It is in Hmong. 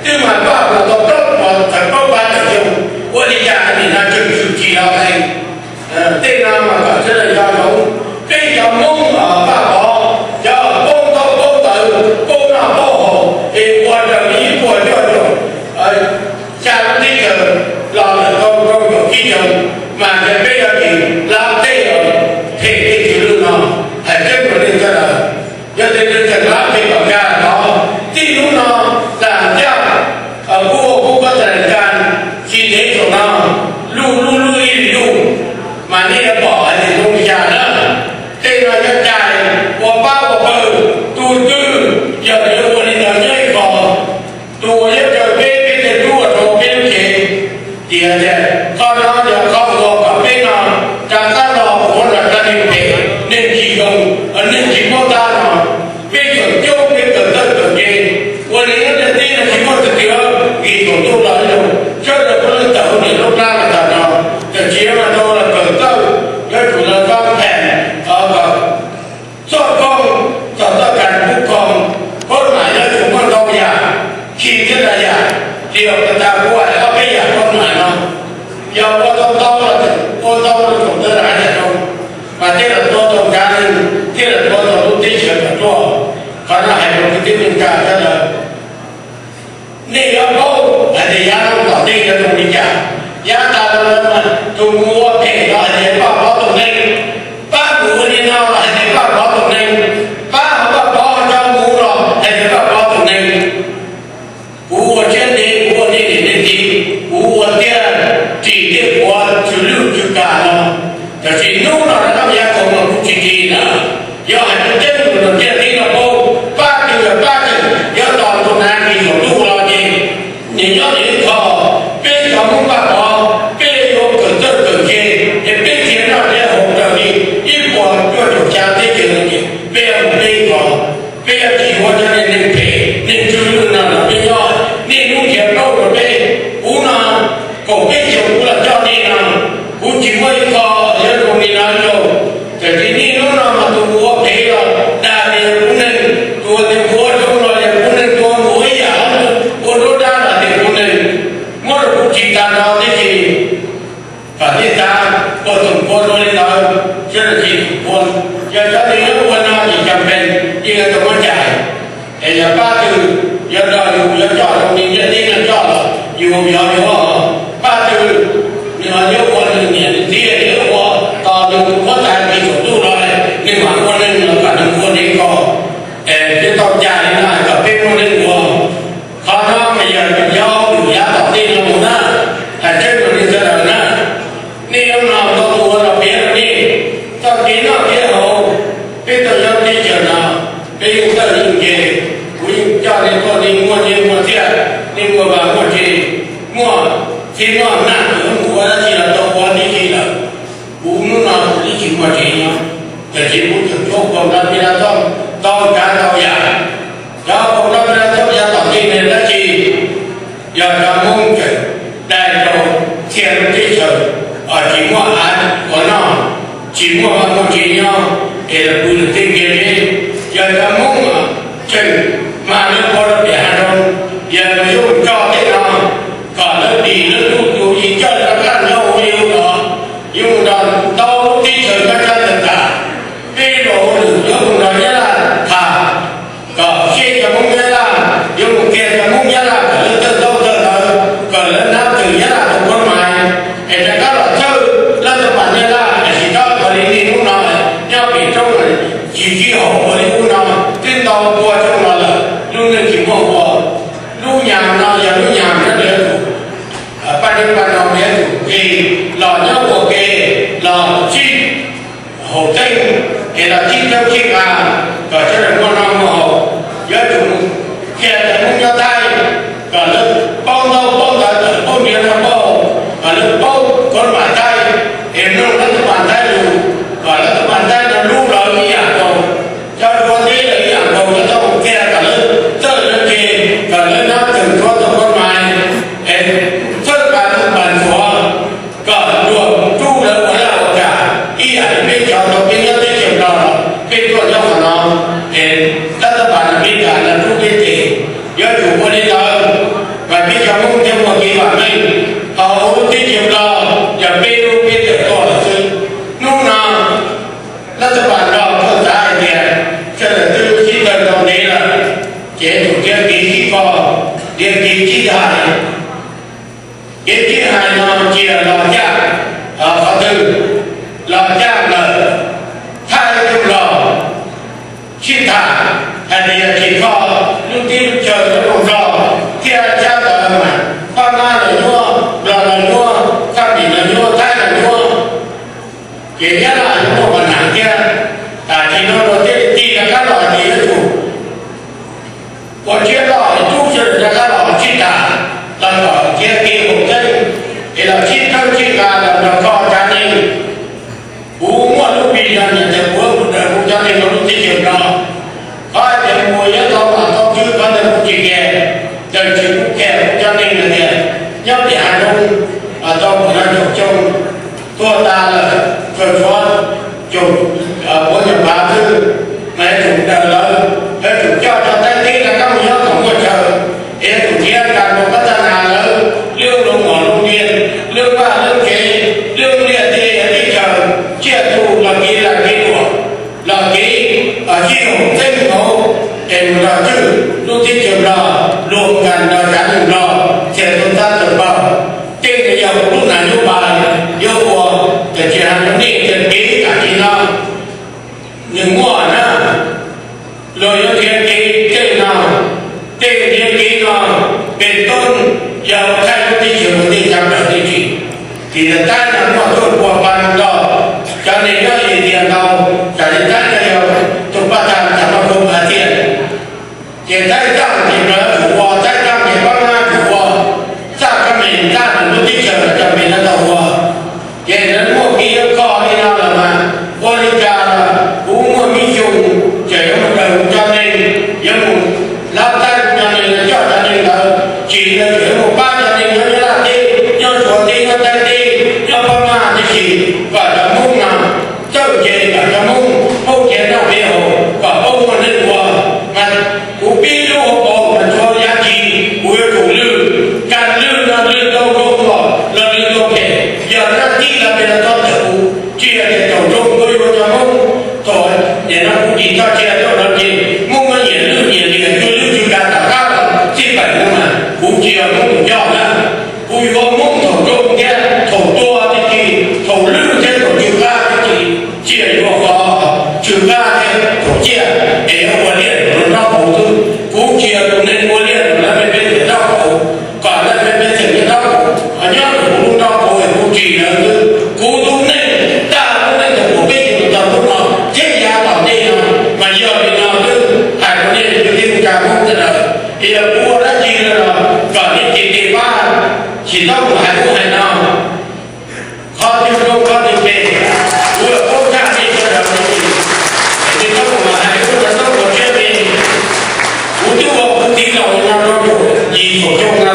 Twb mas paj huam tau plaub puas tawm plaub pab tawm xyoo, ua li cas nim no tseem tsum tsis los leej. Tej no mas kom sawv daws nco ntsoov, peb cov Hmoob paj pov, cov poob ntaub poob ntawv, poob noj poob haus es ua raws li ib puas cuaj caum xya lub teb chaws los lawm rau rau caum tsib xyoo, mas ntshe peb yuav tsis hlab teb, phem tej tswv lwj no. Hais tseeb rau nej sawv daws, yog tias nws tseem hlab phem kom nkag tod, txij hnub no tas ncaj, kuv ua kuv koj tas ncaj, tsis ntev thaum no, lub lub lub ib lub, mas nej yuav pom hais tias zoo li cas na. Tej no yog cai ua pab ua pawg, tus twg yog yuav ua li ntawd nyob ib qho, tus uas yuav raws peb, peb tej tub ua rau peb lub cev. Tias tias qhov no yog qhov uas kom peb no rov qab los ua nram kab neeg phem, neeg tsis zoo, neeg tsis paub tab no, peb kawm coob peb kawm txawj kawm ntse, ua li lub ntiaj teb no tsis muaj twg twg, vim thaum ntuj los zoo, sawv daws puav leej tawm hauj lwm lub plab los tag nrho, tam sim no mas tau los kawm txawj, yuav tsum los txhob phem, kom txoj koob, txog txoj kab kub koob, koob mam yuav tsum muaj ntau yam, tsis thiab da yam, li uas puag ta kuv hais ob peb yam koob mam no, yog ua tau ntau los ua ntau los thaum ntawd hais tias zoo, mas thiaj los tua tau kav neeg, thiaj los tua tau lub teb chaws kom ruaj. Qhov no hais rau kwv tij neej tsa sawv daws. Nej yuav paub hais tias yav no tom ntej yuav zoo li cas. Yav tas los lawm mas tus mus ua phem los hais tias paj pov tus neeg, pab mus ua li no los hais tias paj pov tus neeg, pab ho paj pov ho tso mus los hais tias paj pov tus neeg. Kuv ua siab ntev, kuv ua nej niam nej txiv, kuv ua tiag, ris tiag, kuv tsw lwj tsw kam no, tab sis hnub no rov qab yav kaum mas kuv tsis ris na. Yog hais tias tseeb tus no tiag tib no paub, pab twg yog pab twg yuav tos tus nav ris saum ntuj los ces nws nyob nws ib qho. Peb cov Hmoob paj pov, peb yuav kawm txawj kawm ntse, es peb thiaj noj thiaj haus raws li ib puas cuaj caum xya teb chaws no ces peb yuav mus peb qho. Peb yuav tsis ua cov neeg phem neeg tsw lwj no los peb nyob, nej hnub nrhiav plaub rau peb. Kuv no kaum peb xyoos kuv los coj nej no, kuv tsis muaj ib qho yuav zoo li no rau. Tiam sis nej hnub no mas tus mus ua phem los dag tias yog kuv neeg, tus tias mus ua zoo los yog kuv neeg, tus mus ua ib yam ua nruab dab los tias kuv neeg, muab rau kuv tsis tag nrho tib si. Kom nej xav puas thoom pua dua li ntawd, sawv daws tsis thoom pua. Yog cov neeg yuav ua no ces cov pes yeej yuav tau muab cais. Es yog pab twg yuav nrog yus yuav coj zoo li ntiaj teb no coj los yus yog yuav, pab twg nws yuav ua nws niam nws txiv, yuav ua tos nws tus huab tais ris saum ntuj los, nws mam ua neeg los kom nws ua neeg ko. Es twb tau cais li no kom peb muaj neeg ua. Qhov no mas yog yus yau yus yav tom ntej no mus na, hais tseeb rau nej sawv daws na. Nej yuav mloog tau tus ua los piav rau nej, txoj kev noj kev haus, peb tau nyob teb chaws no, peb yeej txawj yeej ntse, kuv yeej coj nej tuaj, nej muaj nyiaj muaj txiaj, nej muaj vaj muaj tse, muaj txiaj muaj naj, mus ua dab tsi los tau ua tib si lawm. Kuv hnub no kuv twb tsis muaj tsev nyob, tiam sis kuv tseem tshuav kaum rau peb lab txoj, tau tsav tau yam. Cov kaum rau peb lab txoj yav tom ntej no dab tsi, yog cov Hmoob tseem dai rau txhia lub teb chaws, tsis muaj av ua noj, tsis muaj vaj muaj tsev nyob, es los pw lwm tej ntiaj teb. Yog cov Hmoob tseem hma lawv ua rau pem hav zoov, yog lawv yuav mus tso tej no, kom lawv dim lawv tub tus tsis coj rov qab nyob ua li ub los, yuav mus nrog ntau lub teb chaws nyob sab tawm tas. Peb los ua lwm yuav mus nrog Nyab Laj tham, kom seb cov Hmoob Nyab Laj yuav mus qhia cov Hmoob Nyab Laj kom lawv txawj ntaub txawj ntawv, kom lawv nab txwm Nyab Laj tus khuab mais, es rov qab los txhawj lawv tus pas Nyab Laj, tiam sis tau ua li nej hnub no nyob pem roob tsis sib haum ua li ub no twb ntau pua xyoo los lawm, lub neej tsis muaj ua. Lub nyam no yog lub nyam nyob ntawd tus paj neeb paj no nyob tus nqi los nyob ua ke los sib haum teej, es los sib txeeb sib nqa kom sawv daws muaj noj muaj haus. Yuav tsum qhia cov Hmoob nyob Thaib kom lawv paub ntaub paub ntawv, kom lawv paub nrhiav noj paub haus, kom lawv paub khuab mais Thaib, es mloog lawv tus pas Thaib lus, kom lawv tus pas Thaib no hlub lawv ib yam nkaus. Cov Suav teb lawv ib yam nkaus, lawv tau mus qhia kom lawv txawj lawv ntse, kom lawv nab txwm Suav tus khuab mais, es txawj pas tus pas Suav, kom luag rub lawv ua laj ua kam ib yam li peb cov tau peb nyob teb chaws Nplog los peb tuaj nyob qhov no, es tab tab pas no peb nrog lawv rub peb tes. Yuav tsum ua li lawm, mas peb cov Hmoob thiaj muaj kev vam meej. Ho hauv lub teb chaws Nplog yog peb lub peb tawm tuaj lawm xwb. Hnub no lawv txawj pam Nplog tuaj xav hais tias sawv daws twb sib tawg tau ntev lawm, ces tsum nrhiav kev sib kho, nrhiav kev sib hais. Kev sib hais no cia los caj, qhov twg los caj lawm, thaij coj los sib tham hais tias tsis kho lub teb lub chaws nyob Nplog thiab, cab ntawd mas Pab Mab los nyuaj, Nplog los nyuaj, Fab Kis los nyuaj, Thaib los nyuaj, ces Nyab Laj los muaj pab nam thiab. Tam sim no luag thiaj li tig rov qab los tias yuav tsum ua tshiab loj es rub sawv daws rov qab los sib tham, los kom nrhiav kev haum xeeb es los sib txhawb sib nqa los nrog kho tsav neeg. Kuv muaj lub vim no nyias tes puav mus raws kuv cov neeg hauv lub teb chaws no. Qhov hais tias mus yuav tau lam tau tswv qhov ntawd kuv tsis hais, tab sis kuv qhia kuv cov neeg hais tias nyob tim hav zoov tau mus no caum xyoo tuag tas lawm, tsuas tshuav caum puav nyuag pav xwb, mas yuav tsum raws lawv, yuav tsum coj cov Thaib teb rov qab mus nyob kom muaj chaw, es yuav tsum nrhiav nqa nkaus pab txaj nas lawv, lub loo mom loo ntias, lub vaj lub tsev, lub liaj teb teb chaws, tsiaj txhu los kev lag kev luam, los kev sib haum xeeb hauv, ces mus nrog tswj lub teb chaws Nplog luag nkas nrog tsav neeg Nplog, ces tus tab tom paub. Tej no yog kuv lub nas lub pas yuav ua, ces tsis hais rau nej tias kev tam sim no nws muaj na, luag yuav nrhiav kev tej no, tej nrhiav kev no, pem toob yog thaij lub teb chaws mus tej tsam plaws tej tsis, tim Thaib no muaj tuaj pua pa no, cov neeg nyob India ntau, tsam li Thaib no yog tus paj tag tsam no kuv hais tias, ces Thaib txaj ces Nplog yuav tsum ua, Thaib txaj ces Pab Mab tsum ua, txaj kab mes txaj nws lub teb chaws cov mes no tau ua. Ces lawv muaj kev yuav kho li no lawm mas ua li cas los kuv muaj me xyoo tseem yuav mus raws kuv cov neeg, yuav mus hlab txaij kuv cov neeg los coj cov neeg ntawd, tsis li ntawd tseem yuav mus pab cov neeg nyob Nyab Laj teb, nyob Suav teb, nyob Thaib teb, nyob Pab Mab tib si, kom cov Hmoob no txawj ces kom cov Hmoob poob nrhiav noj nrhiav haus, kom poob muaj neej ua. Mas kuv pib lub hauv paus mas tshuav yav tsis kuv yuav tsum lwj, kas lwj no lwj tau zoo los los lwj tau phem, yog nab tij los peb los txhob txawm kuv, tsis yog tias thaum zoo kuv yuav cov Hmoob. Thaum nim no kuv dim toj sia tuaj no ces Hmoob muab nyiam lwj nyiam liam tsw lwj tsw kas tom qab los txij pem no mas kuv tsis yog Hmoob tus coj na. Kuv yuav Hmoob thaum zoo thiab thaum tuag tib si, thaum lwj thiab thaum tsw qab tib si, tsis yog yuav qhov tsw qab thiab thaum ciaj es yuav ua liaj nrob pauv xwb. Kuv tsis yog tus neeg ua liaj lawv me peb txheem nrob pauv, kom lawv me peb txheem nyob nrob pauv, nyob rau kuv lub nrob pauv es kuv tsis lawv xwb. Kuv tus neeg tag lub neej thaum kuv peb caug tau lub no thiab yav tom ntej no mas yog li no xwb. Hais rau nej kwv tij neej tsa Hmoob sawv daws, yog kuv ua dab tsi no los kom nej cia li pab, tsis txhob mus hais ub hais no. Qhov twg zoo qhov twg phem, kuv yuav paub tshaj nej sawv daws, nej tsis txhob mus hais ub hais no kom siab phem. Kuv twb ua kuv txiv laus no rau caum yim caum xyoo no